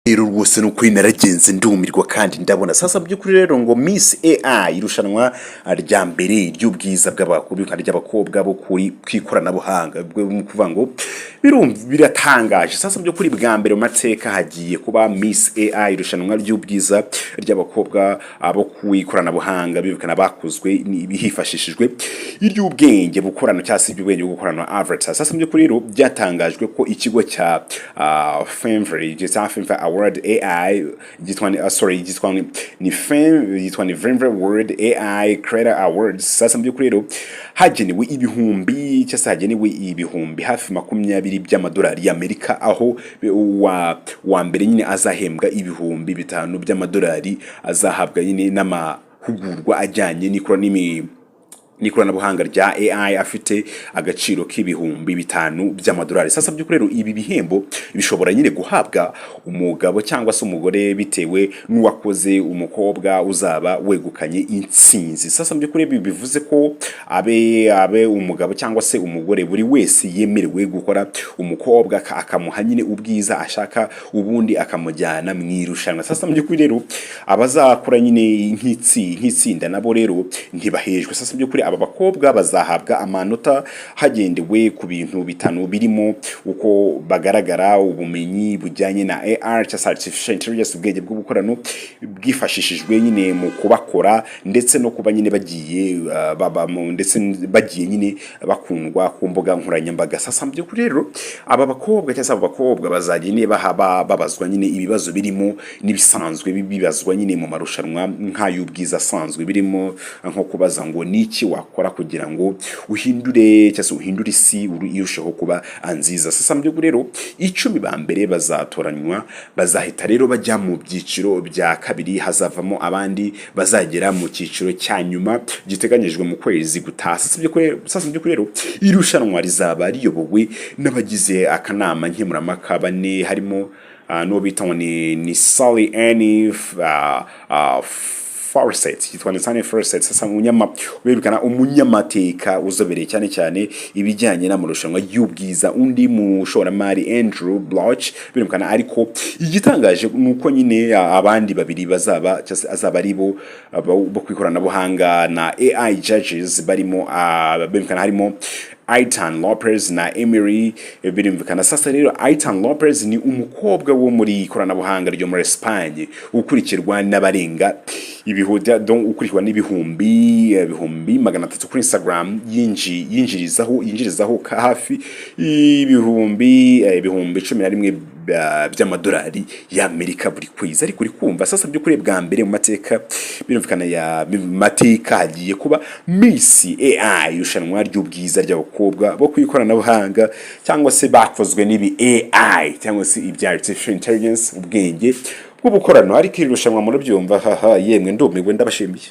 Rero rwose ni ukuri naragenze ndumirwa kandi ndabona. Sasa mu by'ukuri rero ngo Miss AI, irushanwa rya mbere ry'ubwiza bw'abakobwa, ry'abakobwa bo kuri kw'ikoranabuhanga, ni ukuvuga ngo birumva biratangaje. Sasa mu by'ukuri bwa mbere mu mateka hagiye kuba Miss AI, irushanwa ry'ubwiza ry'abakobwa bo ku ikoranabuhanga, bibukana bakozwe hifashishijwe iry'ubwenge bukorano cyangwa se iby'ubwenge bwo gukorana, avatar. Sasa mu by'ukuri rero byatangajwe ko ikigo cya Femvry cya Femvry Award AI gitwa ni sorry, gitwa ni Fem, yitwa ni Femvry World AI Creator Awards. Sasa mu by'ukuri rero hagenewe ibihumbi cyangwa se hagenewe ibihumbi hafi 20 by'amadolari y'Amerika, aho wa mbere nyine azahembwa 5000 by'amadolari, azahabwa nyine n'amahugurwa ajyanye n'ikoranabuhanga rya AI afite agaciro k'5000 by'amadolari. Sasa by'ukuri rero ibi bihembo bishobora nyine guhabwa umugabo cyangwa se umugore bitewe n'uwakoze umukobwa uzaba wegukanye intsinzi. Sasa mu by'ukuri ibi bivuze ko abe umugabo cyangwa se umugore, buri wese yemerewe gukora umukobwa akamuha nyine ubwiza ashaka, ubundi akamujyana mu irushanwa. Sasa mu by'ukuri rero abazakora nyine nk'itsinda nabo rero ntibahejwe. Sasa mu by'ukuri aba bakobwa bazahabwa amanota hagendewe ku bintu bitanu, birimo uko bagaragara, ubumenyi bujyanye na AI cyangwa se artificial intelligence, ubwenge bw'ubukorano bwifashishijwe nyine mu kubakora, ndetse no kuba nyine bagiye ndetse bagiye nyine bakundwa ku mbuga nkoranyambaga. Sasa mu by'ukuri rero aba bakobwa cyangwa se aba bakobwa bazajya nyine babazwa nyine ibibazo birimo n'ibisanzwe bibazwa nyine mu marushanwa nk'ay'ubwiza asanzwe, birimo nko kubaza ngo niki wakora kugira ngo uhindure cyangwa se uhindure isi irusheho kuba nziza. Sasa mu by'ukuri rero 10 ba mbere bazatoranywa, bazahita rero bajya mu byiciro bya kabiri, hazavamo abandi bazagera mu cyiciro cya nyuma giteganyijwe mu kwezi gutaha. Sasa mu by'ukuri rero irushanwa rizaba riyobowe n'abagize akanama nkemurampaka bane, harimo n'uwo bita ngo ni Sally Annie Fawcett, yitwa ni Sally Fawcett. Sasa berekana umunyamateka uzobereye cyane cyane ibijyanye n'amarushanwa y'ubwiza, undi mushoramari Andrew Bloch birumvikana. Ariko igitangaje ni uko nyine abandi babiri bazaba cyangwa se azaba ari bo ku ikoranabuhanga na AI judges barimo birumvikana harimo Aitan Lopez na Emily birumvikana. Sasa rero Aitan Lopez ni umukobwa wo muri ikoranabuhanga ryo muri Espagne ukurikirwa n'abarenga ibihuda, donc ukurikirwa n'ibihumbi 300 kuri Instagram, yinjirizaho hafi 11,000 by'amadolari y'Amerika buri kwezi. Ariko uri kumva, sasa by'ukuri bwa mbere mu mateka birumvikana ya mu mateka hagiye kuba Miss AI, irushanwa ry'ubwiza ry'abakobwa bo ku ikoranabuhanga cyangwa se bakozwe n'ibi AI cyangwa se ibya artificial intelligence, ubwenge bw'ubukorano. Ariko iri rushanwa murabyumva, haha yemwe ndumiwe, ndabashimiye.